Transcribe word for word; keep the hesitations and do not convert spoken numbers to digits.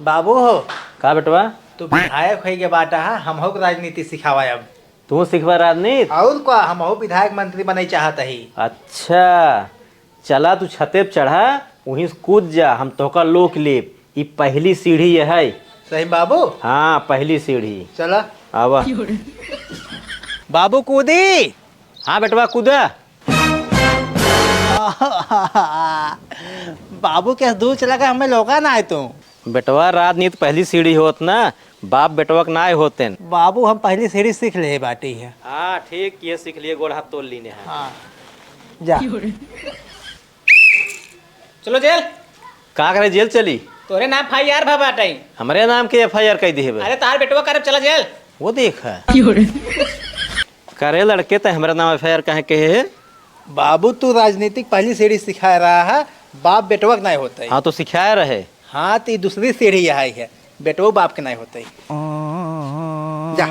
बाबू हो। का बेटवा? तू विधायक होइ गए बाटा हा, हमहू के राजनीति सिखावा अब। तू सिखबा राजनीति? और का, हमहू विधायक मंत्री बने चाहत ही। अच्छा, चला तू छते पे चढ़ा, वहीं से कूद जा, हम तोहका लोक लेब। ई पहली सीढ़ी ये है। सही बाबू? हाँ, पहली सीढ़ी। चला। आवा। बाबू कूदी। हाँ बेटवा, कूदा। बाबू के दूर चला गए, हमें लौका ना आए तू। बेटवा, राजनीति पहली सीढ़ी होत ना, बाप बेटवा के ना आए होते न। बाबू, हम पहली सीढ़ी सीख ले बाटी है। हाँ, ठीक, ये सीख लिए, गोड़ हाथ तोड़ लीने हैं। हाँ, जा। चलो जेल। का करे जेल चली? तोरे नाम एफ आई आर भा बाटे। हमरे नाम के एफ आई आर कह दिहे बे। अरे तार बेटवा करब, चला जेल। वो देख है। करे लड़के, ते हमरा नाम एफ आई आर काहे कहे है? बाबू, तू राजनीतिक पहली सीढ़ी सिखाए रहा है, बाप बेटवा के नाय होते। हाँ, तो सिखाए रहे। हाँ, तो ये दूसरी सीढ़ी यहाँ है, बेटवा बाप के नाय होते। जा।